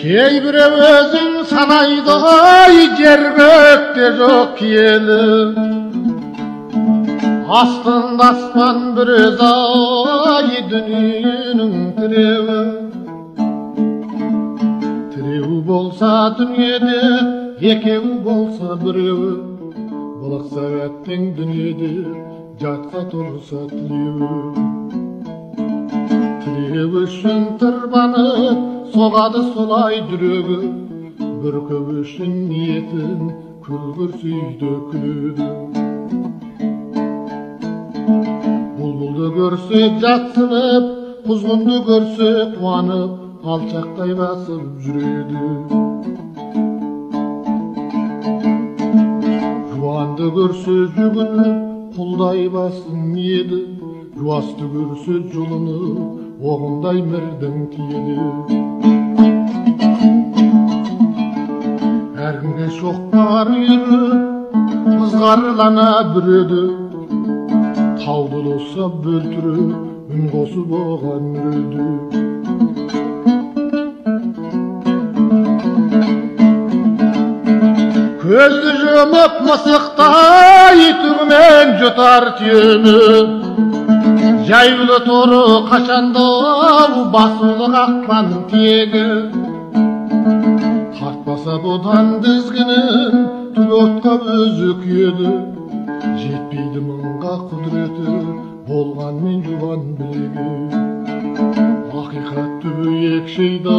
Кейбіреу өзін санайды ай, жер көкте жоқ киелі. Астында аспан бір өзі ай, дүниенің тіреуі. Тіреуі болса дүниеде, екеуі болса біреуі. Былықса әттең дүниеде, жатса тұрса тілеуі. Тілеуі үшін тырбанып, соғады солай жүрегі. Бүркіп үшін ниетін, күл көрсе үйде күледі. Бұлбұлды көрсе жатсынып, құзғынды көрсе қуанып, алшақтай басып жүреді. Жуанды көрсе жүгініп, құлдай басын иеді. Жуасты көрсе жұлынып, оғындай мірдің тиеді. Әркімге шоқпар үйіріп, ызғарлана бүреді. Тауды тоса бөлтіріп, үн қосып оған үреді. Көзді жұмып мысықтай түгімен жұтар түйені. Жаюлы торы қашанда басулы қақпан тиегі. Тартпаса бұдан дізгінін, түбі отқа өзі күйеді. Жетпейді мыңға құдіреті, болғанмен жуан білегі. Ақиқат түбі екшейді.